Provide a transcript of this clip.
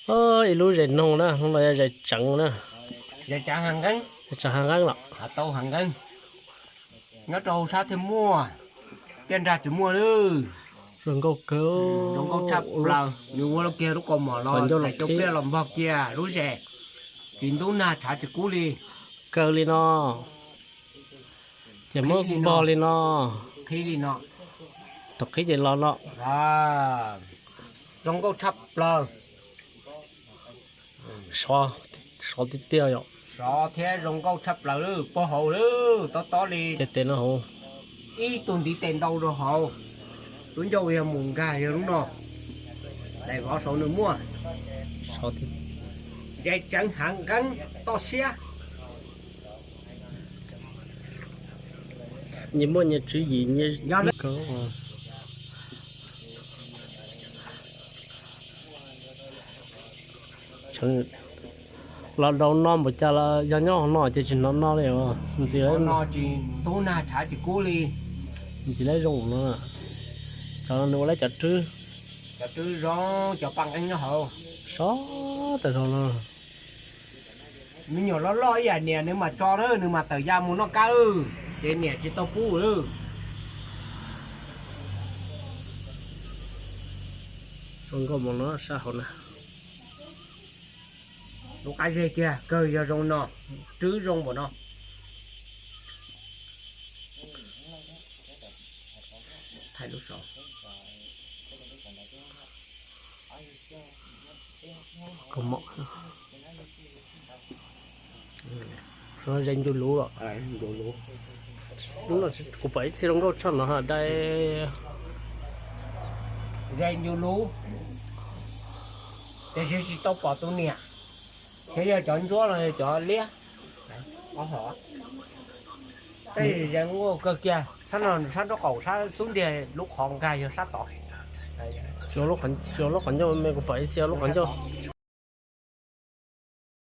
Ib lub zes noog na, hnub no yog zes tseev na. Zes tseev hav nqeeb, tseev hav nqeeb los tau hav nqeeb. Nyob rau sab thiaj muaj, tiaj nrag tsis muaj lawm. Zoo nkauj kawg, zoo nkauj tshaj plaws. Nws ua kiag lub kaus mom los ncauj los pliaj los npog kiag lub zes, tsis ntub nag tshav tsis kub li. Kawg li no. Ces muab npog li no, qhib li no, thaum qhib ces los no. Zoo nkauj tshaj plaws. Sov, sov tiag tiag yom. Sov thiab zoo nkauj tshaj plaws lawm, puag hauv lawm, tob tob li. Ces tes no hauv, ib tug ntiv tes ntau rau hauv. Lub ncauj yog mus nkag yog lub no. Daim vov saud nws muaj. Zes tseev hav nqeeb toj siab. Nyias muaj nyias tswv yim, nyias los rau no npaum cas los yog nyob hauv no ces tsis hnov no li os. Ntxim no tsis ntub nag tshav tsis kub li. Ntxim lawv zoo no. Cov no nws ua lawv cov rwb. Cov rwb zoo, cov paj nqeeb nyob hauv. Sov tas zog no. Me nyuam loj loj ib yam niam nws mas tso na, nws mas tawm ya mus noj kab lawm, ces niam tsis tau pub lawm. Zoo nkauj mus no sab hauv na. Lub qab zeg kiag kawg yog zoo no, rwb zoo npaum no. Thaij lub saud. Zes ncu luv los. Hnub no kuv pom ib txhia zoo nkauj tshaj no dai. Zes ncu luv, tiam sis tsis tau pom tus niam, thiab yog cov ntsuab los yog cov liab. Tej zes nkauj kawg kiag, sab no sab nraub qaum sab xub ntiag, lub qhov nkag yog sab tod. Tsis ua lub qhov ncauj me, kuv pom ib txhia lub qhov ncauj.